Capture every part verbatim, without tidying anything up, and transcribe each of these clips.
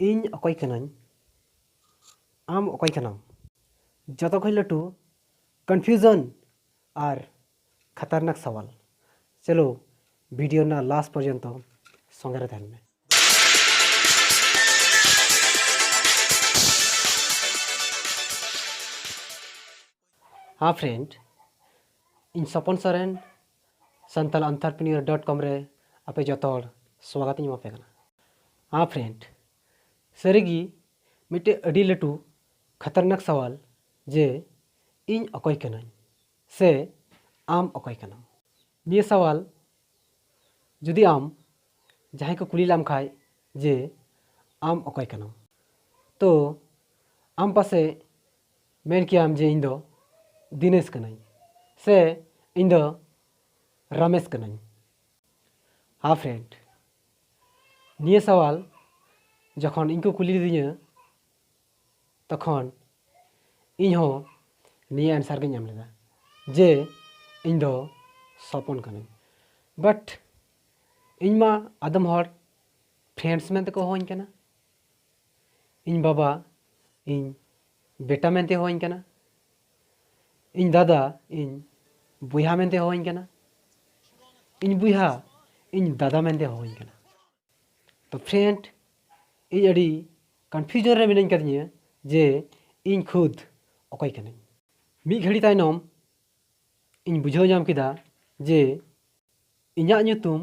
ᱤᱧ ᱚᱠᱚᱭ ᱠᱟᱹᱱᱟᱹᱧ? ᱟᱢ ᱚᱠᱚᱭ ᱠᱟᱱᱟᱢ? ᱡᱚᱛᱚ ᱠᱷᱚᱱ ᱞᱟᱹᱴᱩ ᱠᱚᱱᱯᱷᱤᱭᱩᱡᱚᱱ ᱟᱨ ᱠᱷᱟᱛᱟᱨᱱᱟᱠ ᱥᱟᱣᱟᱞ᱾ ᱪᱚᱞᱚ, ᱵᱷᱤᱰᱤᱭᱳ ᱨᱮᱱᱟᱜ ᱞᱟᱥᱴ ᱯᱚᱨᱡᱚᱱᱛᱚ ᱥᱚᱸᱜᱮ ᱨᱮ ᱛᱟᱦᱮᱱ ᱢᱮ᱾ ᱦᱮᱸ ᱯᱷᱨᱮᱱᱰ, ᱤᱧ ᱥᱚᱯᱚᱱ ᱥᱚᱨᱮᱱ, ᱥᱟᱱᱛᱟᱲ ᱮᱱᱴᱟᱨᱯᱨᱮᱱᱤᱭᱚᱨ ᱰᱚᱴ ᱠᱚᱢ ᱨᱮ ᱟᱯᱮ ᱡᱚᱛᱚ ᱦᱚᱲ ᱥᱣᱟᱜᱚᱛ ᱤᱧ ᱮᱢᱟ ᱯᱮ ᱠᱟᱱᱟ᱾ ᱦᱮᱸ ᱯᱷᱨᱮᱱᱰ, ᱥᱟᱹᱨᱤᱜᱮ ᱢᱤᱫᱴᱮᱡ ᱟᱹᱰᱤ ᱞᱟᱹᱴᱩ ᱠᱷᱟᱛᱟᱨᱱᱟᱠ ᱥᱟᱣᱟᱞ ᱡᱮ ᱤᱧ ᱚᱠᱚᱭ ᱠᱟᱹᱱᱟᱹᱧ ᱥᱮ ᱟᱢ ᱚᱠᱚᱭ ᱠᱟᱱᱟᱢ? ᱱᱤᱭᱟᱹ ᱥᱟᱣᱟᱞ ᱡᱩᱫᱤ ᱟᱢ ᱡᱟᱦᱟᱸᱭ ᱠᱚ ᱠᱩᱞᱤ ᱞᱮᱢ ᱠᱷᱟᱡ ᱡᱮ ᱟᱢ ᱚᱠᱚᱭ ᱠᱟᱱᱟᱢ, ᱛᱚ ᱟᱢ ᱯᱟᱥᱮᱡ ᱢᱮᱱ ᱠᱮᱭᱟᱢ ᱡᱮ ᱤᱧ ᱫᱚ ᱫᱤᱱᱮᱥ ᱠᱟᱹᱱᱟᱹᱧ ᱥᱮ ᱤᱧ ᱫᱚ ᱨᱟᱢᱮᱥ ᱠᱟᱹᱱᱟᱹᱧ᱾ ᱦᱮᱸ ᱯᱷᱨᱮᱱᱰ, ᱱᱤᱭᱟᱹ ᱥᱟᱣᱟᱞ ᱡᱚᱠᱷᱚᱱ ᱤᱧ ᱠᱚ ᱠᱩᱞᱤ ᱞᱤᱫᱤᱧᱟ, ᱛᱚᱠᱷᱚᱱ ᱤᱧ ᱦᱚᱸ ᱱᱤᱭᱟᱹ ᱟᱱᱥᱟᱨ ᱜᱤᱧ ᱮᱢ ᱞᱮᱫᱟ ᱡᱮ ᱤᱧ ᱫᱚ ᱥᱚᱯᱚᱱ ᱠᱟᱹᱱᱟᱹᱧ᱾ ᱵᱟᱴ ᱤᱧ ᱢᱟ ᱟᱫᱚᱢ ᱦᱚᱲ ᱯᱷᱨᱮᱱᱰᱥ ᱢᱮᱱᱛᱮ ᱠᱚ ᱦᱚᱦᱚᱧ ᱠᱟᱱᱟ, ᱤᱧ ᱵᱟᱵᱟ ᱤᱧ ᱵᱮᱴᱟ ᱢᱮᱱᱛᱮ ᱦᱚᱦᱚᱧ ᱠᱟᱱᱟ, ᱤᱧ ᱫᱟᱫᱟ ᱤᱧ ᱵᱚᱭᱦᱟ ᱢᱮᱱᱛᱮ ᱦᱚᱦᱚᱧ ᱠᱟᱱᱟ, ᱤᱧ ᱵᱚᱭᱦᱟ ᱤᱧ ᱫᱟᱫᱟ ᱢᱮᱱᱛᱮ ᱦᱚᱦᱚᱧ ᱠᱟᱱᱟ᱾ ᱛᱚ ᱯᱷᱨᱮᱱᱰ, ᱤᱧ ᱟᱹᱰᱤ ᱠᱚᱱᱯᱷᱤᱭᱩᱡᱚᱱ ᱨᱮ ᱢᱤᱱᱟᱹᱧ ᱠᱟᱫᱤᱧᱟ ᱡᱮ ᱤᱧ ᱠᱷᱩᱫ ᱚᱠᱚᱭ ᱠᱟᱹᱱᱟᱹᱧ᱾ ᱢᱤᱫ ᱜᱷᱟᱹᱲᱤ ᱛᱟᱭᱱᱚᱢ ᱤᱧ ᱵᱩᱡᱷᱟᱹᱣ ᱧᱟᱢ ᱠᱮᱫᱟ ᱡᱮ ᱤᱧᱟᱹᱜ ᱧᱩᱛᱩᱢ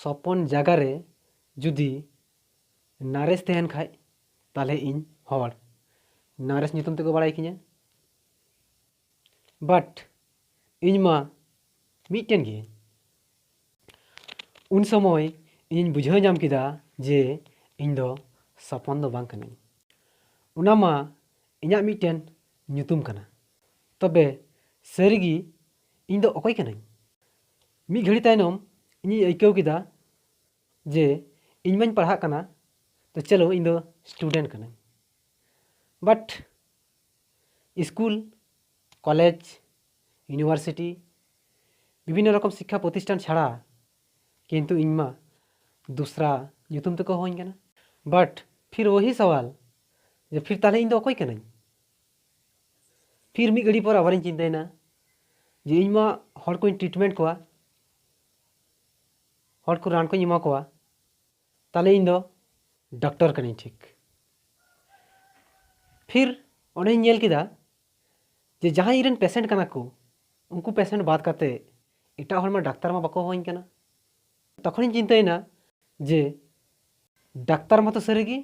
ᱥᱚᱯᱚᱱ ᱡᱟᱭᱜᱟ ᱨᱮ ᱡᱩᱫᱤ ᱱᱟᱨᱮᱥ ᱛᱟᱦᱮᱱ ᱠᱷᱟᱡ, ᱛᱟᱦᱞᱮ ᱤᱧ ᱦᱚᱲ ᱱᱟᱨᱮᱥ ᱧᱩᱛᱩᱢ ᱛᱮᱠᱚ ᱵᱟᱲᱟᱭ ᱠᱤᱧᱟ᱾ ᱵᱟᱴ ᱤᱧ ᱢᱟ ᱢᱤᱫᱴᱮᱱ ᱜᱤᱭᱟᱹᱧ᱾ ᱩᱱ ᱥᱚᱢᱚᱭ ᱤᱧᱤᱧ ᱵᱩᱡᱷᱟᱹᱣ ᱧᱟᱢ ᱠᱮᱫᱟ ᱡᱮ ᱤᱧ ᱫᱚ ᱥᱚᱯᱚᱱ ᱫᱚ ᱵᱟᱝ ᱠᱟᱹᱱᱟᱹᱧ᱾ ᱚᱱᱟ ᱢᱟ ᱤᱧᱟᱹᱜ ᱢᱤᱫᱴᱮᱱ ᱧᱩᱛᱩᱢ ᱠᱟᱱᱟ᱾ ᱛᱚᱵᱮ ᱥᱟᱹᱨᱤᱜᱮ ᱤᱧ ᱫᱚ ᱚᱠᱚᱭ ᱠᱟᱹᱱᱟᱹᱧ? ᱢᱤᱫ ᱜᱷᱟᱹᱲᱤ ᱛᱟᱭᱱᱚᱢ ᱤᱧᱤᱧ ᱟᱹᱭᱠᱟᱹᱣ ᱠᱮᱫᱟ ᱡᱮ ᱤᱧ ᱢᱟᱧ ᱯᱟᱲᱦᱟᱜ ᱠᱟᱱᱟ, ᱛᱚ ᱪᱚᱞᱚ ᱤᱧ ᱫᱚ ᱥᱴᱩᱰᱮᱱᱴ ᱠᱟᱹᱱᱟᱹᱧ᱾ ᱵᱟᱴ ᱥᱠᱩᱞ, ᱠᱚᱞᱮᱡᱽ, ᱤᱭᱩᱱᱤᱵᱷᱟᱨᱥᱤᱴᱤ, ᱵᱤᱵᱷᱤᱱᱱᱚ ᱨᱚᱠᱚᱢ ᱥᱤᱠᱠᱷᱟ ᱯᱨᱚᱛᱤᱥᱴᱷᱟᱱ ᱪᱷᱟᱲᱟ ᱠᱤᱱᱛᱩ ᱤᱧ ᱢᱟ ᱫᱩᱥᱨᱟ ᱧᱩᱛᱩᱢ ᱛᱮᱠᱚ ᱦᱚᱦᱚᱧ ᱠᱟᱱᱟ᱾ But फिर वही सवाल, ᱡᱮ फिर ᱛᱟᱦᱞᱮ ᱤᱧ ᱫᱚ ᱚᱠᱚᱭ ᱠᱟᱹᱱᱟᱹᱧ? फिर ᱢᱤᱫ ᱜᱷᱟᱹᱲᱤ ᱯᱚᱨ ᱟᱵᱟᱨᱤᱧ ᱪᱤᱱᱛᱟᱹᱭᱮᱱᱟ ᱡᱮ ᱤᱧ ᱢᱟ ᱦᱚᱲ ᱠᱚᱧ treatment ᱠᱚᱣᱟ, ᱦᱚᱲ ᱠᱚ ᱨᱟᱱ ᱠᱚᱧ ᱮᱢᱟ ᱠᱚᱣᱟ, ᱛᱟᱦᱞᱮ ᱤᱧ ᱫᱚ ᱰᱟᱠᱛᱟᱨ ᱠᱟᱹᱱᱟᱹᱧ ᱴᱷᱤᱠ᱾ फिर ᱚᱸᱰᱮᱧ ᱧᱮᱞ ᱠᱮᱫᱟ ᱡᱮ ᱡᱟᱦᱟᱸᱭ ᱤᱧ ᱨᱮᱱ patient ᱠᱟᱱᱟ ᱠᱚ, ᱩᱱᱠᱩ patient ᱵᱟᱫ ᱠᱟᱛᱮ ᱮᱴᱟᱜ ᱦᱚᱲ ᱢᱟ ᱰᱟᱠᱛᱟᱨ ᱢᱟ ᱵᱟᱠᱚ ᱦᱚᱦᱚᱧ ᱠᱟᱱᱟ᱾ ᱛᱚᱠᱷᱚᱱᱤᱧ ᱪᱤᱱᱛᱟᱹᱭᱮᱱᱟ ᱡᱮ ᱰᱟᱠᱛᱟᱨ ᱢᱟᱛᱚ ᱥᱟᱹᱨᱤᱜᱮ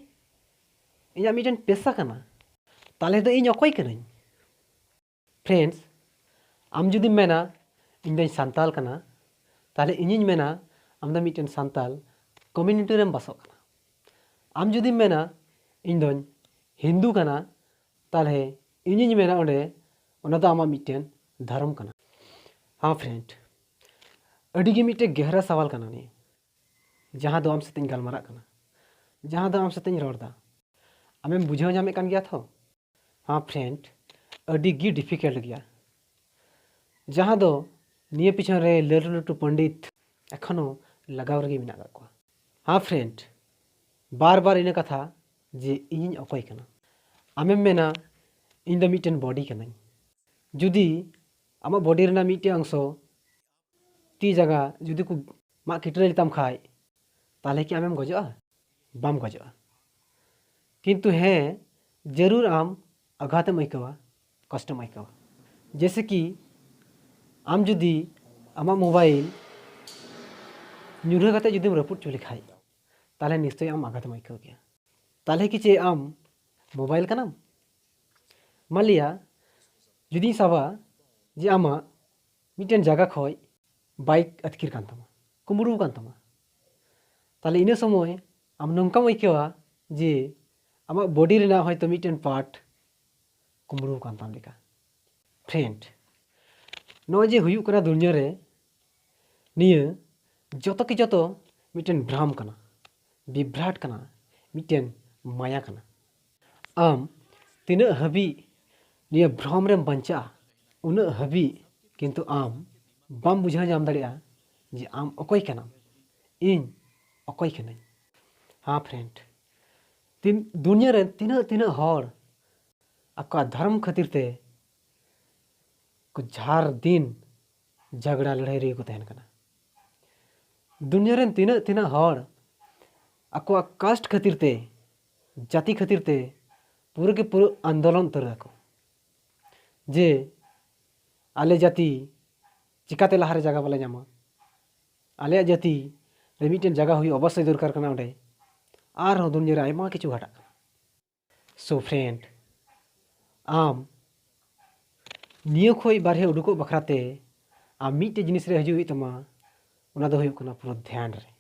ᱤᱧᱟᱹᱜ ᱢᱤᱫᱴᱮᱱ ᱯᱮᱥᱟ ᱠᱟᱱᱟ, ᱛᱟᱦᱞᱮ ᱫᱚ ᱤᱧ ᱚᱠᱚᱭ ᱠᱟᱹᱱᱟᱹᱧ? Friends, ᱟᱢ ᱡᱩᱫᱤᱢ ᱢᱮᱱᱟ ᱤᱧ ᱫᱚᱧ ᱥᱟᱱᱛᱟᱞ ᱠᱟᱱᱟ, ᱛᱟᱦᱞᱮ ᱤᱧᱤᱧ ᱢᱮᱱᱟ ᱟᱢ ᱫᱚ ᱢᱤᱫᱴᱮᱱ ᱥᱟᱱᱛᱟᱞ community ᱨᱮᱢ ᱵᱟᱥᱚᱜ ᱠᱟᱱᱟ᱾ ᱟᱢ ᱡᱩᱫᱤᱢ ᱢᱮᱱᱟ ᱤᱧ ᱫᱚᱧ ᱦᱤᱱᱫᱩ ᱠᱟᱱᱟ, ᱛᱟᱦᱞᱮ ᱤᱧᱤᱧ ᱢᱮᱱᱟ ᱚᱸᱰᱮ ᱚᱱᱟ ᱫᱚ ᱟᱢᱟᱜ ᱢᱤᱫᱴᱮᱱ ᱫᱷᱚᱨᱚᱢ ᱠᱟᱱᱟ᱾ ᱦᱮᱸ friend, ᱟᱹᱰᱤ ᱜᱮ ᱢᱤᱫᱴᱮᱱ ᱜᱮᱦᱨᱟ ᱥᱟᱣᱟᱞ ᱠᱟᱱᱟ ᱱᱤᱭᱟᱹ, ᱡᱟᱦᱟᱸ ᱫᱚ ᱟᱢ ᱥᱟᱛᱮᱧ ᱜᱟᱞᱢᱟᱨᱟᱜ ᱠᱟᱱᱟ, ᱡᱟᱦᱟᱸ ᱫᱚ ᱟᱢ ᱥᱟᱛᱮᱧ ᱨᱚᱲ ᱮᱫᱟ᱾ ᱟᱢᱮᱢ ᱵᱩᱡᱷᱟᱹᱣ ᱧᱟᱢᱮᱫ ᱠᱟᱱ ᱜᱮᱭᱟ ᱛᱚ? ᱦᱮᱸ friend, ᱟᱹᱰᱤ ᱜᱮ difficult ᱜᱮᱭᱟ, ᱡᱟᱦᱟᱸ ᱫᱚ ᱱᱤᱭᱟᱹ ᱯᱤᱪᱷᱚᱱ ᱨᱮ ᱞᱟᱹᱴᱩ ᱞᱟᱹᱴᱩ ᱯᱚᱱᱰᱤᱛ ᱮᱠᱷᱚᱱᱳ ᱞᱟᱜᱟᱣ ᱨᱮᱜᱮ ᱢᱮᱱᱟᱜ ᱠᱟᱜ ᱠᱚᱣᱟ᱾ ᱦᱮᱸ friend, ᱵᱟᱨ ᱵᱟᱨ ᱤᱱᱟᱹ ᱠᱟᱛᱷᱟ ᱡᱮ ᱤᱧᱤᱧ ᱚᱠᱚᱭ ᱠᱟᱱᱟ᱾ ᱟᱢᱮᱢ ᱢᱮᱱᱟ ᱤᱧ ᱫᱚ ᱢᱤᱫᱴᱮᱱ body ᱠᱟᱹᱱᱟᱹᱧ᱾ ᱡᱩᱫᱤ ᱟᱢᱟᱜ body ᱨᱮᱱᱟᱜ ᱢᱤᱫᱴᱮᱱ ᱚᱝᱥᱚ, ᱛᱤ ᱡᱟᱸᱜᱟ ᱡᱩᱫᱤ ᱠᱚ ᱢᱟᱜ ᱠᱤᱴᱨᱟᱹ ᱞᱮᱛᱟᱢ ᱠᱷᱟᱡ, ᱛᱟᱦᱞᱮ ᱠᱤ ᱟᱢᱮᱢ ᱜᱚᱡᱚᱜᱼᱟ? ᱵᱟᱢ ᱜᱚᱡᱚᱜᱼᱟ᱾ ᱠᱤᱱᱛᱩ ᱦᱮᱸ, ᱡᱟᱹᱨᱩᱲ ᱟᱢ ᱟᱜᱷᱟᱛᱮᱢ ᱟᱹᱭᱠᱟᱹᱣᱟ, ᱠᱚᱥᱴᱚᱢ ᱟᱹᱭᱠᱟᱹᱣᱟ᱾ ᱡᱮᱭᱥᱮ ᱠᱤ ᱟᱢ ᱡᱩᱫᱤ ᱟᱢᱟᱜ mobile ᱧᱩᱨᱦᱟᱹ ᱠᱟᱛᱮ ᱡᱩᱫᱤᱢ ᱨᱟᱹᱯᱩᱫ ᱦᱚᱪᱚ ᱞᱮᱠᱷᱟᱡ, ᱛᱟᱦᱞᱮ ᱱᱤᱥᱪᱚᱭ ᱟᱢ ᱟᱜᱷᱟᱛᱮᱢ ᱟᱹᱭᱠᱟᱹᱣ ᱜᱮᱭᱟ᱾ ᱛᱟᱦᱞᱮ ᱠᱤ ᱪᱮᱫ ᱟᱢ mobile ᱠᱟᱱᱟᱢ? ᱢᱟᱱᱞᱤᱭᱟ ᱡᱩᱫᱤᱧ ᱥᱟᱵᱟ ᱡᱮ ᱟᱢᱟᱜ ᱢᱤᱫᱴᱮᱱ ᱡᱟᱭᱜᱟ ᱠᱷᱚᱡ bike ᱟᱹᱛᱠᱤᱨ ᱠᱟᱱ ᱛᱟᱢᱟ, ᱠᱩᱢᱵᱽᱲᱩ ᱠᱟᱱ ᱛᱟᱢᱟ, ᱛᱟᱦᱞᱮ ᱤᱱᱟᱹ ᱥᱚᱢᱚᱭ ᱟᱢ ᱱᱚᱝᱠᱟᱢ ᱟᱹᱭᱠᱟᱹᱣᱟ ᱡᱮ ᱟᱢᱟᱜ body ᱨᱮᱱᱟᱜ ᱦᱚᱭᱛᱳ ᱢᱤᱫᱴᱮᱱ part ᱠᱩᱢᱵᱽᱲᱩ ᱠᱟᱱ ᱛᱟᱢ ᱞᱮᱠᱟ᱾ Friend, ᱱᱚᱜᱼᱚᱭ ᱡᱮ ᱦᱩᱭᱩᱜ ᱠᱟᱱᱟ ᱫᱩᱱᱭᱟᱹ ᱨᱮ, ᱱᱤᱭᱟᱹ ᱡᱚᱛᱚ ᱠᱤ ᱡᱚᱛᱚ ᱢᱤᱫᱴᱮᱱ ᱵᱷᱨᱚᱢ ᱠᱟᱱᱟ, ᱵᱤᱵᱷᱨᱟᱴ ᱠᱟᱱᱟ, ᱢᱤᱫᱴᱮᱱ ᱢᱟᱭᱟ ᱠᱟᱱᱟ᱾ ᱟᱢ ᱛᱤᱱᱟᱹᱜ ᱦᱟᱹᱵᱤᱡ ᱱᱤᱭᱟᱹ ᱵᱷᱨᱚᱢ ᱨᱮᱢ ᱵᱟᱧᱪᱟᱜᱼᱟ, ᱩᱱᱟᱹᱜ ᱦᱟᱹᱵᱤᱡ ᱠᱤᱱᱛᱩ ᱟᱢ ᱵᱟᱢ ᱵᱩᱡᱷᱟᱹᱣ ᱧᱟᱢ ᱫᱟᱲᱮᱭᱟᱜᱼᱟ ᱡᱮ ᱟᱢ ᱚᱠᱚᱭ ᱠᱟᱱᱟᱢ, ᱤᱧ ᱚᱠᱚᱭ ᱠᱟᱹᱱᱟᱹᱧ᱾ ᱦᱮᱸ friend, ᱛᱤᱱ ᱫᱩᱱᱤᱭᱟᱹ ᱨᱮᱱ ᱛᱤᱱᱟᱹᱜ ᱛᱤᱱᱟᱹᱜ ᱦᱚᱲ ᱟᱠᱚᱣᱟᱜ ᱫᱷᱚᱨᱚᱢ ᱠᱷᱟᱹᱛᱤᱨ ᱛᱮ ᱠᱚ ᱡᱷᱟᱨ ᱫᱤᱱ ᱡᱷᱟᱜᱽᱲᱟ ᱞᱟᱹᱲᱦᱟᱹᱭ ᱨᱮᱜᱮ ᱠᱚ ᱛᱟᱦᱮᱱ ᱠᱟᱱᱟ᱾ ᱫᱩᱱᱤᱭᱟᱹ ᱨᱮᱱ ᱛᱤᱱᱟᱹᱜ ᱛᱤᱱᱟᱹᱜ ᱦᱚᱲ ᱟᱠᱚᱣᱟᱜ ᱠᱟᱥᱴ ᱠᱷᱟᱹᱛᱤᱨ ᱛᱮ, ᱡᱟᱹᱛᱤ ᱠᱷᱟᱹᱛᱤᱨ ᱛᱮ ᱯᱩᱨᱟᱹ ᱜᱮ ᱯᱩᱨᱟᱹ ᱟᱱᱫᱳᱞᱚᱱ ᱩᱛᱟᱹᱨ ᱟᱠᱚ ᱡᱮ ᱟᱞᱮ ᱡᱟᱹᱛᱤ ᱪᱤᱠᱟᱛᱮ ᱞᱟᱦᱟᱨᱮ ᱡᱟᱭᱜᱟ ᱵᱟᱞᱮ ᱧᱟᱢᱟ, ᱟᱞᱮᱭᱟᱜ ᱡᱟᱹᱛᱤ ᱨᱮ ᱢᱤᱫᱴᱮᱱ ᱡᱟᱭᱜᱟ ᱦᱩᱭᱩᱜ ᱚᱵᱚᱥᱥᱳᱭ ᱫᱚᱨᱠᱟᱨ ᱠᱟᱱᱟ ᱚᱸᱰᱮ᱾ ᱟᱨᱦᱚᱸ ᱫᱩᱱᱤᱭᱟᱹ ᱨᱮ ᱟᱭᱢᱟ ᱠᱤᱪᱷᱩ ᱜᱷᱟᱴᱟᱜ ᱠᱟᱱᱟ᱾ So friend, ᱟᱢ ᱱᱤᱭᱟᱹ ᱠᱷᱚᱱ ᱵᱟᱨᱦᱮ ᱩᱰᱩᱠᱚᱜ ᱵᱟᱠᱷᱨᱟ ᱛᱮ ᱟᱢ ᱢᱤᱫᱴᱮᱡ ᱡᱤᱱᱤᱥ ᱨᱮ ᱦᱤᱡᱩᱜ ᱦᱩᱭᱩᱜ ᱛᱟᱢᱟ, ᱚᱱᱟ ᱫᱚ ᱦᱩᱭᱩᱜ ᱠᱟᱱᱟ ᱯᱩᱨᱟᱹ ᱫᱷᱮᱭᱟᱱ ᱨᱮ᱾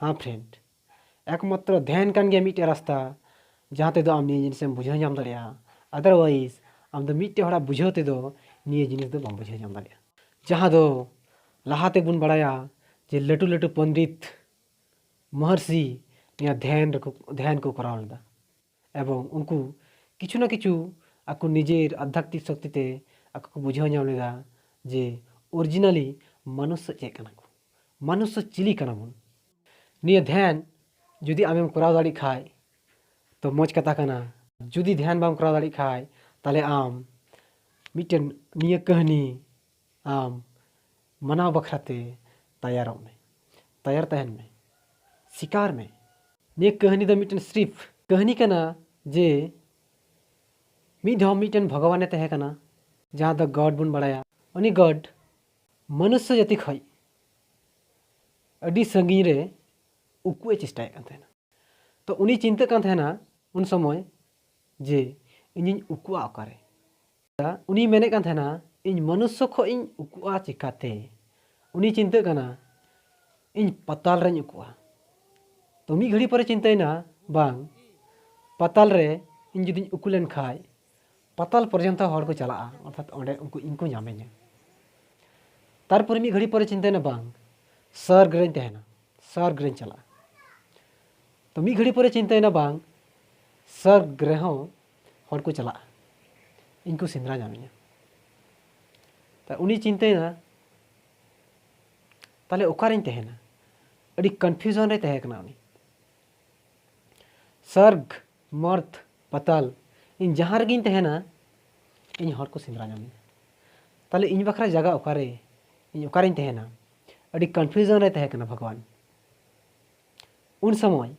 ᱦᱮᱸ friend, ᱮᱠᱢᱟᱛᱨᱚ ᱫᱷᱮᱭᱟᱱ ᱠᱟᱱ ᱜᱮᱭᱟ ᱢᱤᱫᱴᱮᱡ ᱨᱟᱥᱛᱟ, ᱡᱟᱦᱟᱸ ᱛᱮᱫᱚ ᱟᱢ ᱱᱤᱭᱟᱹ ᱡᱤᱱᱤᱥᱮᱢ ᱵᱩᱡᱷᱟᱹᱣ ᱧᱟᱢ ᱫᱟᱲᱮᱭᱟᱜᱼᱟ᱾ Otherwise ᱟᱢ ᱫᱚ ᱢᱤᱫᱴᱮᱡ ᱦᱚᱲᱟᱜ ᱵᱩᱡᱷᱟᱹᱣ ᱛᱮᱫᱚ ᱱᱤᱭᱟᱹ ᱡᱤᱱᱤᱥ ᱫᱚ ᱵᱟᱢ ᱵᱩᱡᱷᱟᱹᱣ ᱧᱟᱢ ᱫᱟᱲᱮᱭᱟᱜᱼᱟ᱾ ᱡᱟᱦᱟᱸ ᱫᱚ ᱞᱟᱦᱟ ᱛᱮᱵᱚᱱ ᱵᱟᱲᱟᱭᱟ ᱡᱮ ᱞᱟᱹᱴᱩ ᱞᱟᱹᱴᱩ ᱯᱚᱱᱰᱤᱛ ᱢᱚᱦᱚᱨᱥᱤ ᱱᱤᱭᱟᱹ ᱫᱷᱮᱭᱟᱱ ᱨᱮᱠᱚ, ᱫᱷᱮᱭᱟᱱ ᱠᱚ ᱠᱚᱨᱟᱣ ᱞᱮᱫᱟ᱾ ᱮᱵᱚᱝ ᱩᱱᱠᱩ ᱠᱤᱪᱷᱩ ᱱᱟ ᱠᱤᱪᱷᱩ ᱟᱠᱚ ᱱᱤᱡᱮᱨ ᱟᱫᱷᱭᱟᱛᱢᱤᱠ ᱥᱚᱠᱛᱤ ᱛᱮ ᱟᱠᱚ ᱠᱚ ᱵᱩᱡᱷᱟᱹᱣ ᱧᱟᱢ ᱞᱮᱫᱟ ᱡᱮ originally ᱢᱟᱱᱩᱥᱥᱚ ᱪᱮᱫ ᱠᱟᱱᱟ ᱠᱚ, ᱢᱟᱱᱩᱥᱥᱚ ᱪᱤᱞᱤ ᱠᱟᱱᱟ ᱵᱚᱱ᱾ ᱱᱤᱭᱟᱹ ᱫᱷᱮᱭᱟᱱ ᱡᱩᱫᱤ ᱟᱢᱮᱢ ᱠᱚᱨᱟᱣ ᱫᱟᱲᱮᱭᱟᱜ ᱠᱷᱟᱡ ᱛᱚ ᱢᱚᱡᱽ ᱠᱟᱛᱷᱟ ᱠᱟᱱᱟ᱾ ᱡᱩᱫᱤ ᱫᱷᱮᱭᱟᱱ ᱵᱟᱢ ᱠᱚᱨᱟᱣ ᱫᱟᱲᱮᱭᱟᱜ ᱠᱷᱟᱡ ᱛᱟᱦᱞᱮ ᱟᱢ ᱢᱤᱫᱴᱮᱱ ᱱᱤᱭᱟᱹ ᱠᱟᱹᱦᱱᱤ ᱟᱢ ᱢᱟᱱᱟᱣ ᱵᱟᱠᱷᱨᱟ ᱛᱮ ᱛᱟᱭᱟᱨᱚᱜ ᱢᱮ, ᱛᱟᱭᱟᱨ ᱛᱟᱦᱮᱱ ᱢᱮ, ᱥᱤᱠᱟᱨ ᱢᱮ᱾ ᱱᱤᱭᱟᱹ ᱠᱟᱹᱦᱱᱤ ᱫᱚ ᱢᱤᱫᱴᱮᱱ ᱥᱨᱤᱯ ᱠᱟᱹᱦᱱᱤ ᱠᱟᱱᱟ ᱡᱮ ᱢᱤᱫ ᱫᱷᱟᱣ ᱢᱤᱫᱴᱮᱱ ᱵᱷᱚᱜᱚᱵᱟᱱᱮ ᱛᱟᱦᱮᱸ ᱠᱟᱱᱟ, ᱡᱟᱦᱟᱸ ᱫᱚ God ᱵᱚᱱ ᱵᱟᱲᱟᱭᱟ᱾ ᱩᱱᱤ God ᱢᱟᱱᱩᱥᱥᱚ ᱡᱟᱹᱛᱤ ᱠᱷᱚᱱ ᱟᱹᱰᱤ ᱥᱟᱺᱜᱤᱧ ᱨᱮ ᱩᱠᱩᱜ ᱮ ᱪᱮᱥᱴᱟᱭᱮᱫ ᱠᱟᱱ ᱛᱟᱦᱮᱱᱟ᱾ ᱛᱚ ᱩᱱᱤ ᱪᱤᱱᱛᱟᱹᱜ ᱠᱟᱱ ᱛᱟᱦᱮᱱᱟ ᱩᱱ ᱥᱚᱢᱚᱭ ᱡᱮ ᱤᱧᱤᱧ ᱩᱠᱩᱜᱼᱟ ᱚᱠᱟᱨᱮ? ᱩᱱᱤ ᱢᱮᱱᱮᱫ ᱠᱟᱱ ᱛᱟᱦᱮᱱᱟ, ᱤᱧ ᱢᱟᱱᱩᱥᱥᱚ ᱠᱷᱚᱱ ᱤᱧ ᱩᱠᱩᱜᱼᱟ ᱪᱤᱠᱟᱛᱮ? ᱩᱱᱤ ᱪᱤᱱᱛᱟᱹᱜ ᱠᱟᱱᱟ, ᱤᱧ ᱯᱟᱛᱟᱞ ᱨᱮᱧ ᱩᱠᱩᱜᱼᱟ᱾ ᱛᱚ ᱢᱤᱫ ᱜᱷᱟᱹᱲᱤ ᱯᱚᱨᱮ ᱪᱤᱱᱛᱟᱹᱭᱮᱱᱟ, ᱵᱟᱝ, ᱯᱟᱛᱟᱞ ᱨᱮ ᱤᱧ ᱡᱩᱫᱤᱧ ᱩᱠᱩ ᱞᱮᱱ ᱠᱷᱟᱡ ᱯᱟᱛᱟᱞ ᱯᱚᱨᱡᱚᱱᱛᱚ ᱦᱚᱲ ᱠᱚ ᱪᱟᱞᱟᱜᱼᱟ, ᱚᱨᱛᱷᱟᱛ ᱚᱸᱰᱮ ᱩᱱᱠᱩ ᱤᱧ ᱠᱚ ᱧᱟᱢᱤᱧᱟ᱾ ᱛᱟᱨᱯᱚᱨᱮ ᱢᱤᱫ ᱜᱷᱟᱹᱲᱤ ᱯᱚᱨᱮ ᱪᱤᱱᱛᱟᱹᱭᱮᱱᱟ, ᱵᱟᱝ, ᱥᱚᱨᱜ ᱨᱮᱧ ᱛᱟᱦᱮᱱᱟ, ᱥᱚᱨᱜ ᱨᱮᱧ ᱪᱟᱞᱟᱜᱼᱟ᱾ ᱛᱚ ᱢᱤᱫ ᱜᱷᱟᱹᱲᱤ ᱯᱚᱨᱮ ᱪᱤᱱᱛᱟᱹᱭᱮᱱᱟ, ᱵᱟᱝ, ᱥᱚᱨᱜ ᱨᱮᱦᱚᱸ ᱦᱚᱲ ᱠᱚ ᱪᱟᱞᱟᱜᱼᱟ, ᱤᱧ ᱠᱚ ᱥᱮᱸᱫᱽᱨᱟ ᱧᱟᱢᱤᱧᱟ᱾ ᱛᱟ ᱩᱱᱤ ᱪᱤᱱᱛᱟᱹᱭᱮᱱᱟ, ᱛᱟᱦᱞᱮ ᱚᱠᱟᱨᱮᱧ ᱛᱟᱦᱮᱱᱟ? ᱟᱹᱰᱤ ᱠᱚᱱᱯᱷᱤᱭᱩᱡᱚᱱ ᱨᱮ ᱛᱟᱦᱮᱸ ᱠᱟᱱᱟ ᱩᱱᱤ᱾ ᱥᱚᱨᱜᱽ, ᱢᱚᱨᱛ, ᱯᱟᱛᱟᱞ, ᱤᱧ ᱡᱟᱦᱟᱸ ᱨᱮᱜᱮᱧ ᱛᱟᱦᱮᱱᱟ, ᱤᱧ ᱦᱚᱲ ᱠᱚ ᱥᱮᱸᱫᱽᱨᱟ ᱧᱟᱢᱤᱧᱟ᱾ ᱛᱟᱦᱞᱮ ᱤᱧ ᱵᱟᱠᱷᱨᱟ ᱡᱟᱭᱜᱟ ᱚᱠᱟᱨᱮ, ᱤᱧ ᱚᱠᱟᱨᱮᱧ ᱛᱟᱦᱮᱱᱟ? ᱟᱹᱰᱤ ᱠᱚᱱᱯᱷᱤᱭᱩᱡᱚᱱ ᱨᱮ ᱛᱟᱦᱮᱸ ᱠᱟᱱᱟ ᱵᱷᱟᱜᱽᱣᱟᱱ᱾ ᱩᱱ ᱥᱚᱢᱚᱭ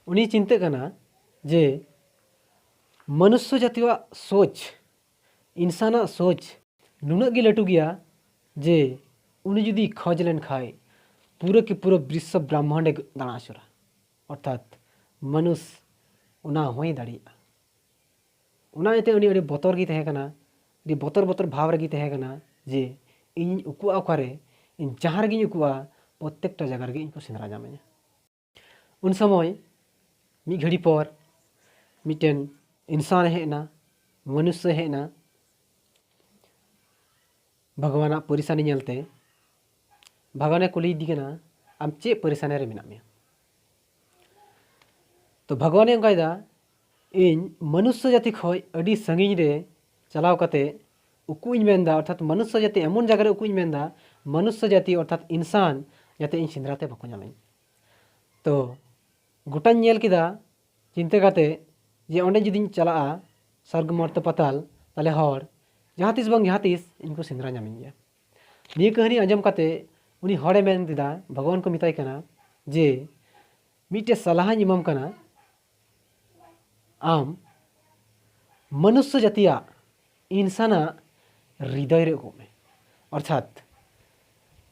ᱩᱱᱤ ᱪᱤᱱᱛᱟᱹᱜ ᱠᱟᱱᱟ ᱡᱮ ᱢᱚᱱᱩᱥᱥᱚ ᱡᱟᱹᱛᱤᱭᱟᱜ ᱥᱳᱪ, ᱤᱱᱥᱟᱱᱟᱜ ᱥᱳᱪ ᱱᱩᱱᱟᱹᱜ ᱜᱮ ᱞᱟᱹᱴᱩ ᱜᱮᱭᱟ ᱡᱮ ᱩᱱᱤ ᱡᱩᱫᱤ ᱠᱷᱚᱡᱽ ᱞᱮᱱ ᱠᱷᱟᱡ ᱯᱩᱨᱟᱹ ᱠᱤ ᱯᱩᱨᱟᱹ ᱵᱤᱥᱥᱚ ᱵᱨᱟᱦᱢᱟᱱᱰᱮ ᱫᱟᱬᱟ ᱟᱹᱪᱩᱨᱟ, ᱚᱨᱛᱷᱟᱛ ᱢᱟᱱᱩᱥ ᱚᱱᱟ ᱦᱚᱸᱭ ᱫᱟᱲᱮᱭᱟᱜᱼᱟ᱾ ᱚᱱᱟ ᱤᱭᱟᱹᱛᱮ ᱩᱱᱤ ᱟᱹᱰᱤ ᱵᱚᱛᱚᱨ ᱜᱮ ᱛᱟᱦᱮᱸ ᱠᱟᱱᱟ, ᱟᱹᱰᱤ ᱵᱚᱛᱚᱨ ᱵᱚᱛᱚᱨ ᱵᱷᱟᱵᱽ ᱨᱮᱜᱮ ᱛᱟᱦᱮᱸ ᱠᱟᱱᱟ ᱡᱮ ᱤᱧ ᱩᱠᱩᱜᱼᱟ ᱚᱠᱟᱨᱮ, ᱤᱧ ᱡᱟᱦᱟᱸ ᱨᱮᱜᱮᱧ ᱩᱠᱩᱜᱼᱟ ᱯᱨᱚᱛᱛᱮᱠᱴᱟ ᱡᱟᱭᱜᱟ ᱨᱮᱜᱮ ᱤᱧ ᱠᱚ ᱥᱮᱸᱫᱽᱨᱟ ᱧᱟᱢᱤᱧᱟ᱾ ᱩᱱ ᱥᱚᱢᱚᱭ ᱢᱤᱫ ᱜᱷᱟᱹᱲᱤ ᱯᱚᱨ ᱢᱤᱫᱴᱮᱱ ᱤᱱᱥᱟᱱᱮ ᱦᱮᱡ ᱮᱱᱟ, ᱢᱚᱱᱩᱥᱥᱚᱭ ᱦᱮᱡ ᱮᱱᱟ᱾ ᱵᱷᱟᱜᱽᱣᱟᱱᱟᱜ ᱯᱚᱨᱤᱥᱟᱱᱤ ᱧᱮᱞᱛᱮ ᱵᱷᱟᱜᱽᱣᱟᱱᱮ ᱠᱩᱞᱤᱭᱮᱫᱮ ᱠᱟᱱᱟ, "ᱟᱢ ᱪᱮᱫ ᱯᱚᱨᱤᱥᱟᱱᱤ ᱨᱮ ᱢᱮᱱᱟᱜ ᱢᱮᱭᱟ?" ᱛᱚ ᱵᱷᱟᱜᱽᱣᱟᱱᱮ ᱚᱱᱠᱟᱭᱮᱫᱟ, "ᱤᱧ ᱢᱚᱱᱩᱥᱥᱚ ᱡᱟᱹᱛᱤ ᱠᱷᱚᱱ ᱟᱹᱰᱤ ᱥᱟᱺᱜᱤᱧ ᱨᱮ ᱪᱟᱞᱟᱣ ᱠᱟᱛᱮ ᱩᱠᱩ ᱤᱧ ᱢᱮᱱᱫᱟ, ᱚᱨᱛᱷᱟᱛ ᱢᱚᱱᱩᱥᱥᱚ ᱡᱟᱹᱛᱤ ᱮᱢᱚᱱ ᱡᱟᱭᱜᱟ ᱨᱮ ᱩᱠᱩ ᱤᱧ ᱢᱮᱱᱫᱟ, ᱢᱚᱱᱩᱥᱥᱚ ᱡᱟᱹᱛᱤ ᱚᱨᱛᱷᱟᱛ ᱤᱱᱥᱟᱱ ᱡᱟᱛᱮ ᱤᱧ ᱥᱮᱸᱫᱽᱨᱟ ᱛᱮ ᱵᱟᱠᱚ ᱧᱟᱢᱤᱧ᱾" ᱛᱚ ᱜᱚᱴᱟᱧ ᱧᱮᱞ ᱠᱮᱫᱟ ᱪᱤᱱᱛᱟᱹ ᱠᱟᱛᱮ ᱡᱮ ᱚᱸᱰᱮ ᱡᱩᱫᱤᱧ ᱪᱟᱞᱟᱜᱼᱟ ᱥᱚᱨᱜᱽ ᱢᱚᱨᱛᱚ ᱯᱟᱛᱟᱞ, ᱛᱟᱦᱞᱮ ᱦᱚᱲ ᱡᱟᱦᱟᱸ ᱛᱤᱥ ᱵᱟᱝ ᱡᱟᱦᱟᱸ ᱛᱤᱥ ᱤᱧ ᱠᱚ ᱥᱮᱸᱫᱽᱨᱟ ᱧᱟᱢᱤᱧ ᱜᱮᱭᱟ᱾ ᱱᱤᱭᱟᱹ ᱠᱟᱹᱦᱱᱤ ᱟᱸᱡᱚᱢ ᱠᱟᱛᱮ ᱩᱱᱤ ᱦᱚᱲᱮ ᱢᱮᱱ ᱠᱮᱫᱟ, ᱵᱷᱟᱜᱽᱣᱟᱱ ᱠᱚ ᱢᱮᱛᱟᱭ ᱠᱟᱱᱟ ᱡᱮ ᱢᱤᱫᱴᱮᱡ ᱥᱟᱞᱦᱟᱧ ᱮᱢᱟᱢ ᱠᱟᱱᱟ, ᱟᱢ ᱢᱚᱱᱩᱥᱥᱚ ᱡᱟᱹᱛᱤᱭᱟᱜ ᱤᱱᱥᱟᱱᱟᱜ ᱦᱨᱤᱫᱚᱭ ᱨᱮ ᱩᱠᱩᱜ ᱢᱮ᱾ ᱚᱨᱛᱷᱟᱛ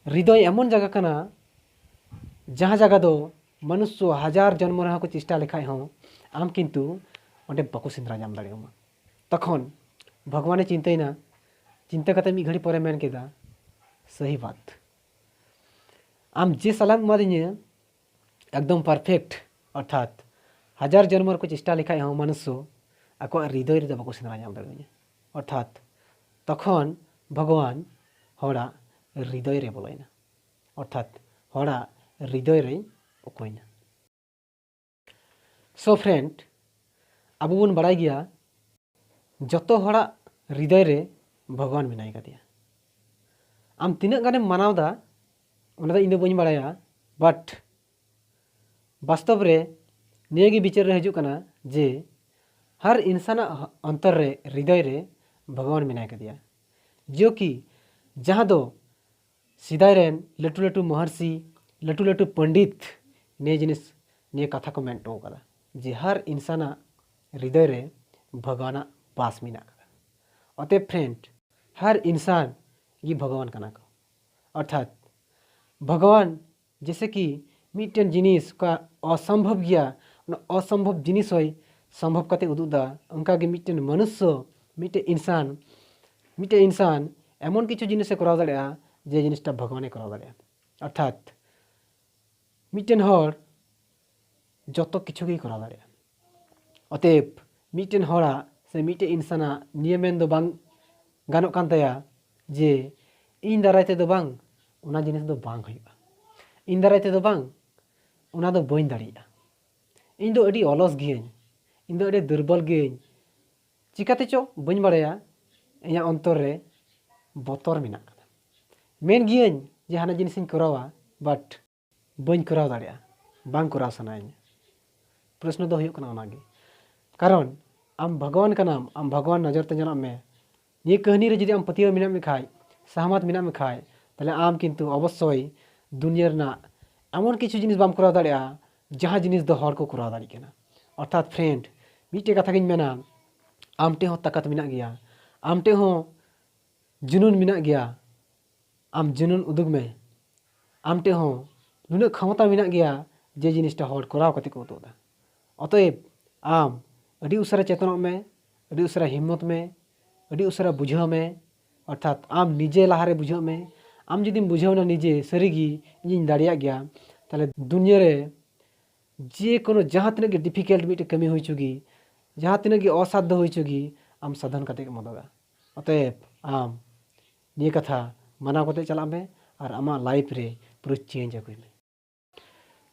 ᱦᱨᱤᱫᱚᱭ ᱮᱢᱚᱱ ᱡᱟᱭᱜᱟ ᱠᱟᱱᱟ ᱡᱟᱦᱟᱸ ᱡᱟᱭᱜᱟ ᱫᱚ ᱢᱚᱱᱩᱥᱥᱚ ᱦᱟᱡᱟᱨ ᱡᱚᱱᱢᱚ ᱨᱮᱦᱚᱸ ᱠᱚ ᱪᱮᱥᱴᱟ ᱞᱮᱠᱷᱟᱡ ᱦᱚᱸ ᱟᱢ ᱠᱤᱱᱛᱩ ᱚᱸᱰᱮ ᱵᱟᱠᱚ ᱥᱮᱸᱫᱽᱨᱟ ᱧᱟᱢ ᱫᱟᱲᱮᱭᱟᱢᱟ᱾ ᱛᱚᱠᱷᱚᱱ ᱵᱷᱟᱜᱽᱣᱟᱱᱮ ᱪᱤᱱᱛᱟᱹᱭᱮᱱᱟ, ᱪᱤᱱᱛᱟᱹ ᱠᱟᱛᱮ ᱢᱤᱫ ᱜᱷᱟᱹᱲᱤ ᱯᱚᱨᱮ ᱢᱮᱱ ᱠᱮᱫᱟ, "ᱥᱟᱹᱦᱤ ᱵᱟᱛ, ᱟᱢ ᱡᱮ ᱥᱟᱞᱟᱢ ᱮᱢᱟᱫᱤᱧᱟᱹ ᱮᱠᱫᱚᱢ ᱯᱟᱨᱯᱷᱮᱠᱴ, ᱚᱨᱛᱷᱟᱛ ᱦᱟᱡᱟᱨ ᱡᱚᱱᱢᱚ ᱨᱮᱠᱚ ᱪᱮᱥᱴᱟ ᱞᱮᱠᱷᱟᱡ ᱦᱚᱸ ᱢᱟᱱᱩᱥᱥᱚ ᱟᱠᱚᱣᱟᱜ ᱦᱨᱤᱫᱚᱭ ᱨᱮᱫᱚ ᱵᱟᱠᱚ ᱥᱮᱸᱫᱽᱨᱟ ᱧᱟᱢ ᱫᱟᱲᱮᱭᱟᱹᱧᱟ᱾" ᱚᱨᱛᱷᱟᱛ ᱛᱚᱠᱷᱚᱱ ᱵᱷᱟᱜᱽᱣᱟᱱ ᱦᱚᱲᱟᱜ ᱦᱨᱤᱫᱚᱭ ᱨᱮ ᱵᱚᱞᱚᱭᱮᱱᱟ, ᱚᱨᱛᱷᱟᱛ ᱦᱚᱲᱟᱜ ᱦᱨᱤᱫᱚᱭ ᱨᱮᱭ ᱩᱠᱩᱭᱮᱱᱟ᱾ So friend, ᱟᱵᱚ ᱵᱚᱱ ᱵᱟᱲᱟᱭ ᱜᱮᱭᱟ ᱡᱚᱛᱚ ᱦᱚᱲᱟᱜ ᱦᱨᱤᱫᱚᱭ ᱨᱮ ᱵᱷᱟᱜᱽᱣᱟᱱ ᱢᱮᱱᱟᱭ ᱠᱟᱫᱮᱭᱟ᱾ ᱟᱢ ᱛᱤᱱᱟᱹᱜ ᱜᱟᱱᱮᱢ ᱢᱟᱱᱟᱣ ᱮᱫᱟ ᱚᱱᱟ ᱫᱚ ᱤᱧ ᱫᱚ ᱵᱟᱹᱧ ᱵᱟᱲᱟᱭᱟ, but ᱵᱟᱥᱛᱚᱵ ᱨᱮ ᱱᱤᱭᱟᱹ ᱜᱮ ᱵᱤᱪᱟᱹᱨ ᱨᱮ ᱦᱤᱡᱩᱜ ᱠᱟᱱᱟ ᱡᱮ ᱦᱟᱨ ᱤᱱᱥᱟᱱᱟᱜ ᱚᱱᱛᱚᱨ ᱨᱮ, ᱦᱨᱤᱫᱚᱭ ᱨᱮ ᱵᱷᱚᱜᱚᱵᱟᱱ ᱢᱮᱱᱟᱭ ᱠᱟᱫᱮᱭᱟ, ᱡᱚ ᱠᱤ ᱡᱟᱦᱟᱸ ᱫᱚ ᱥᱮᱫᱟᱭ ᱨᱮᱱ ᱞᱟᱹᱴᱩ ᱞᱟᱹᱴᱩ ᱢᱚᱦᱚᱨᱥᱤ, ᱞᱟᱹᱴᱩ ᱞᱟᱹᱴᱩ ᱯᱚᱱᱰᱤᱛ ᱱᱤᱭᱟᱹ ᱡᱤᱱᱤᱥ, ᱱᱤᱭᱟᱹ ᱠᱟᱛᱷᱟ ᱠᱚ ᱢᱮᱱ ᱦᱚᱴᱚ ᱠᱟᱫᱟ ᱡᱮ ᱦᱟᱨ ᱤᱱᱥᱟᱱᱟᱜ ᱦᱨᱤᱫᱚᱭ ᱨᱮ ᱵᱷᱚᱜᱚᱵᱟᱱᱟᱜ ᱵᱟᱥ ᱢᱮᱱᱟᱜ ᱠᱟᱫᱟ᱾ ᱚᱛᱮ friend, ᱦᱟᱨ ᱤᱱᱥᱟᱱ ᱜᱮ ᱵᱷᱚᱜᱚᱵᱟᱱ ᱠᱟᱱᱟ ᱠᱚ᱾ ᱚᱨᱛᱷᱟᱛ ᱵᱷᱚᱜᱚᱵᱟᱱ ᱡᱮᱥᱮ ᱠᱤ ᱢᱤᱫᱴᱮᱱ ᱡᱤᱱᱤᱥ ᱚᱠᱟ ᱚᱥᱚᱢᱵᱷᱚᱵ ᱜᱮᱭᱟ, ᱚᱱᱟ ᱚᱥᱚᱢᱵᱷᱚᱵ ᱡᱤᱱᱤᱥ ᱦᱚᱸᱭ ᱥᱚᱢᱵᱷᱚᱵ ᱠᱟᱛᱮ ᱩᱫᱩᱜ ᱮᱫᱟ᱾ ᱚᱱᱠᱟᱜᱮ ᱢᱤᱫᱴᱮᱱ ᱢᱚᱱᱩᱥᱥᱚ, ᱢᱤᱫᱴᱮᱱ ᱤᱱᱥᱟᱱ, ᱢᱤᱫᱴᱮᱱ ᱤᱱᱥᱟᱱ ᱮᱢᱚᱱ ᱠᱤᱪᱷᱩ ᱡᱤᱱᱤᱥᱮ ᱠᱚᱨᱟᱣ ᱫᱟᱲᱮᱭᱟᱜᱼᱟ ᱡᱮ ᱡᱤᱱᱤᱥᱴᱟ ᱵᱷᱚᱜᱚᱵᱟᱱᱮ ᱠᱚᱨᱟᱣ ᱫᱟᱲᱮᱭᱟᱜᱼᱟ᱾ ᱚᱨᱛᱷᱟᱛ ᱢᱤᱫᱴᱮᱱ ᱦᱚᱲ ᱡᱚᱛᱚ ᱠᱤᱪᱷᱩ ᱜᱮᱭ ᱠᱚᱨᱟᱣ ᱫᱟᱲᱮᱭᱟᱜᱼᱟ᱾ ᱚᱛᱮᱵ ᱢᱤᱫᱴᱮᱱ ᱦᱚᱲᱟᱜ ᱥᱮ ᱢᱤᱫᱴᱮᱱ ᱤᱱᱥᱟᱱᱟᱜ ᱱᱤᱭᱟᱹ ᱢᱮᱱ ᱫᱚ ᱵᱟᱝ ᱜᱟᱱᱚᱜ ᱠᱟᱱ ᱛᱟᱭᱟ ᱡᱮ ᱤᱧ ᱫᱟᱨᱟᱭ ᱛᱮᱫᱚ ᱵᱟᱝ, ᱚᱱᱟ ᱡᱤᱱᱤᱥ ᱫᱚ ᱵᱟᱝ ᱦᱩᱭᱩᱜᱼᱟ, ᱤᱧ ᱫᱟᱨᱟᱭ ᱛᱮᱫᱚ ᱵᱟᱝ, ᱚᱱᱟ ᱫᱚ ᱵᱟᱹᱧ ᱫᱟᱲᱮᱭᱟᱜᱼᱟ, ᱤᱧ ᱫᱚ ᱟᱹᱰᱤ ᱚᱞᱚᱥ ᱜᱤᱭᱟᱹᱧ, ᱤᱧ ᱫᱚ ᱟᱹᱰᱤ ᱫᱩᱨᱵᱚᱞ ᱜᱤᱭᱟᱹᱧ, ᱪᱤᱠᱟᱹᱛᱮ ᱪᱚ ᱵᱟᱹᱧ ᱵᱟᱲᱟᱭᱟ, ᱤᱧᱟᱹᱜ ᱚᱱᱛᱚᱨ ᱨᱮ ᱵᱚᱛᱚᱨ ᱢᱮᱱᱟᱜ ᱠᱟᱫᱟ᱾ ᱢᱮᱱ ᱜᱤᱭᱟᱹᱧ ᱡᱮ ᱦᱟᱱᱟ ᱡᱤᱱᱤᱥᱤᱧ ᱠᱚᱨᱟᱣᱟ, but ᱵᱟᱹᱧ ᱠᱚᱨᱟᱣ ᱫᱟᱲᱮᱭᱟᱜᱼᱟ, ᱵᱟᱝ ᱠᱚᱨᱟᱣ ᱥᱟᱱᱟᱭᱤᱧᱟ᱾ ᱯᱨᱚᱥᱱᱚ ᱫᱚ ᱦᱩᱭᱩᱜ ᱠᱟᱱᱟ ᱚᱱᱟᱜᱮ, ᱠᱟᱨᱚᱱ ᱟᱢ ᱵᱷᱟᱜᱽᱣᱟᱱ ᱠᱟᱱᱟᱢ, ᱟᱢ ᱵᱷᱟᱜᱽᱣᱟᱱ ᱱᱚᱡᱚᱨ ᱛᱮ ᱧᱮᱞᱚᱜ ᱢᱮ᱾ ᱱᱤᱭᱟᱹ ᱠᱟᱹᱦᱱᱤ ᱨᱮ ᱡᱩᱫᱤ ᱟᱢ ᱯᱟᱹᱛᱭᱟᱹᱣ ᱢᱮᱱᱟᱜ ᱢᱮ ᱠᱷᱟᱡ, ᱥᱟᱦᱢᱟᱛ ᱢᱮᱱᱟᱜ ᱢᱮ ᱠᱷᱟᱡ, ᱛᱟᱦᱞᱮ ᱟᱢ ᱠᱤᱱᱛᱩ ᱚᱵᱚᱥᱥᱳᱭ ᱫᱩᱱᱤᱭᱟᱹ ᱨᱮᱱᱟᱜ ᱮᱢᱚᱱ ᱠᱤᱪᱷᱩ ᱡᱤᱱᱤᱥ ᱵᱟᱢ ᱠᱚᱨᱟᱣ ᱫᱟᱲᱮᱭᱟᱜᱼᱟ ᱡᱟᱦᱟᱸ ᱡᱤᱱᱤᱥ ᱫᱚ ᱦᱚᱲ ᱠᱚ ᱠᱚᱨᱟᱣ ᱫᱟᱲᱮᱭᱟᱜ ᱠᱟᱱᱟ᱾ ᱚᱨᱛᱷᱟᱛ friend, ᱢᱤᱫᱴᱮᱡ ᱠᱟᱛᱷᱟ ᱜᱤᱧ ᱢᱮᱱᱟ, ᱟᱢ ᱴᱷᱮᱡ ᱦᱚᱸ ᱛᱟᱠᱟᱛ ᱢᱮᱱᱟᱜ ᱜᱮᱭᱟ, ᱟᱢ ᱴᱷᱮᱡ ᱦᱚᱸ ᱡᱩᱱᱩᱱ ᱢᱮᱱᱟᱜ ᱜᱮᱭᱟ, ᱟᱢ ᱡᱩᱱᱩᱱ ᱩᱫᱩᱜᱽ ᱢᱮ᱾ ᱟᱢ ᱴᱷᱮᱡ ᱦᱚᱸ ᱱᱩᱱᱟᱹᱜ ᱠᱷᱚᱢᱚᱛᱟ ᱢᱮᱱᱟᱜ ᱜᱮᱭᱟ ᱡᱮ ᱡᱤᱱᱤᱥᱴᱟ ᱦᱚᱲ ᱠᱚᱨᱟᱣ ᱠᱟᱛᱮ ᱠᱚ ᱩᱫᱩᱜ ᱮᱫᱟ᱾ ᱚᱛᱚᱮᱵ ᱟᱢ ᱟᱹᱰᱤ ᱩᱥᱟᱹᱨᱟ ᱪᱮᱛᱚᱱᱚᱜ ᱢᱮ, ᱟᱹᱰᱤ ᱩᱥᱟᱹᱨᱟ ᱦᱤᱢᱢᱚᱛ ᱢᱮ, ᱟᱹᱰᱤ ᱩᱥᱟᱹᱨᱟ ᱵᱩᱡᱷᱟᱹᱣ ᱢᱮ᱾ ᱚᱨᱛᱷᱟᱛ ᱟᱢ ᱱᱤᱡᱮ ᱞᱟᱦᱟᱨᱮ ᱵᱩᱡᱷᱟᱹᱜ ᱢᱮ᱾ ᱟᱢ ᱡᱩᱫᱤᱢ ᱵᱩᱡᱷᱟᱹᱣ ᱮᱱᱟ ᱱᱤᱡᱮ ᱥᱟᱹᱨᱤᱜᱮ ᱤᱧᱤᱧ ᱫᱟᱲᱮᱭᱟᱜ ᱜᱮᱭᱟ, ᱛᱟᱦᱞᱮ ᱫᱩᱱᱭᱟᱹ ᱨᱮ ᱡᱮ ᱠᱳᱱᱳ ᱡᱟᱦᱟᱸ ᱛᱤᱱᱟᱹᱜ ᱜᱮ difficult ᱢᱤᱫᱴᱮᱡ ᱠᱟᱹᱢᱤ ᱦᱩᱭ ᱦᱚᱪᱚ ᱜᱮ, ᱡᱟᱦᱟᱸ ᱛᱤᱱᱟᱹᱜ ᱜᱮ ᱚᱥᱟᱫᱷᱭᱚ ᱦᱩᱭ ᱦᱚᱪᱚ ᱜᱮ, ᱟᱢ ᱥᱟᱫᱷᱚᱱ ᱠᱟᱛᱮ ᱜᱮᱢ ᱩᱫᱩᱜᱟ᱾ ᱚᱛᱚᱮᱵ ᱟᱢ ᱱᱤᱭᱟᱹ ᱠᱟᱛᱷᱟ ᱢᱟᱱᱟᱣ ᱠᱟᱛᱮ ᱪᱟᱞᱟᱜ ᱢᱮ ᱟᱨ ᱟᱢᱟᱜ life ᱨᱮ ᱯᱩᱨᱟᱹ change ᱟᱹᱜᱩᱭ ᱢᱮ᱾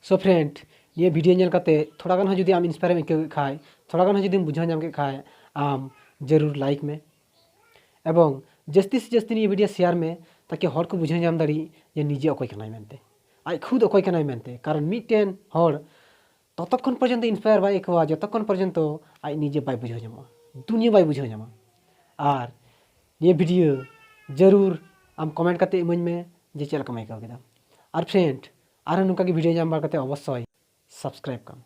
So friend, ᱱᱤᱭᱟᱹ video ᱧᱮᱞ ᱠᱟᱛᱮ ᱛᱷᱚᱲᱟ ᱜᱟᱱ ᱦᱚᱸ ᱡᱩᱫᱤ ᱟᱢ inspire ᱮᱢ ᱟᱹᱭᱠᱟᱹᱣ ᱠᱮᱫ ᱠᱷᱟᱡ, ᱛᱷᱚᱲᱟ ᱜᱟᱱ ᱦᱚᱸ ᱡᱩᱫᱤᱢ ᱵᱩᱡᱷᱟᱹᱣ ᱧᱟᱢ ᱠᱮᱫ ᱠᱷᱟᱡ, ᱟᱢ ᱡᱟᱹᱨᱩᱲ like ᱢᱮ᱾ ᱮᱵᱚᱝ ᱡᱟᱹᱥᱛᱤ ᱥᱮ ᱡᱟᱹᱥᱛᱤ ᱱᱤᱭᱟᱹ video share ᱢᱮ, ᱛᱟᱠᱤ ᱦᱚᱲ ᱠᱚ ᱵᱩᱡᱷᱟᱹᱣ ᱧᱟᱢ ᱫᱟᱲᱮᱭᱟᱜ ᱡᱮ ᱱᱤᱡᱮ ᱚᱠᱚᱭ ᱠᱟᱱᱟᱭ ᱢᱮᱱᱛᱮ, ᱟᱡ ᱠᱷᱩᱫ ᱚᱠᱚᱭ ᱠᱟᱱᱟᱭ ᱢᱮᱱᱛᱮ᱾ ᱠᱟᱨᱚᱱ ᱢᱤᱫᱴᱮᱱ ᱦᱚᱲ ᱛᱚᱛᱚᱠᱷᱚᱱ ᱯᱚᱨᱡᱚᱱᱛᱚ ᱤᱱᱥᱯᱟᱭᱟᱨ ᱵᱟᱭ ᱟᱹᱭᱠᱟᱹᱣᱟ, ᱡᱚᱛᱚᱠᱷᱚᱱ ᱯᱚᱨᱡᱚᱱᱛᱚ ᱟᱡ ᱱᱤᱡᱮ ᱵᱟᱭ ᱵᱩᱡᱷᱟᱹᱣ ᱧᱟᱢᱟ, ᱫᱩᱱᱤᱭᱟᱹ ᱵᱟᱭ ᱵᱩᱡᱷᱟᱹᱣ ᱧᱟᱢᱟ᱾ ᱟᱨ ᱱᱤᱭᱟᱹ ᱵᱷᱤᱰᱤᱭᱳ ᱡᱟᱹᱨᱩᱲ ᱟᱢ ᱠᱚᱢᱮᱱᱴ ᱠᱟᱛᱮ ᱤᱢᱟᱹᱧ ᱢᱮ ᱡᱮ ᱪᱮᱫ ᱞᱮᱠᱟᱢ ᱟᱹᱭᱠᱟᱹᱣ ᱠᱮᱫᱟ᱾ ᱟᱨ ᱯᱷᱨᱮᱱᱰ, ᱟᱨᱦᱚᱸ ᱱᱚᱝᱠᱟ ᱜᱮ ᱵᱷᱤᱰᱤᱭᱳ ᱧᱟᱢ ᱵᱟᱲᱟ ᱠᱟᱛᱮ ᱚᱵᱚᱥᱥᱳᱭ ᱥᱟᱵᱥᱠᱨᱟᱭᱤᱵ ᱠᱟᱢ᱾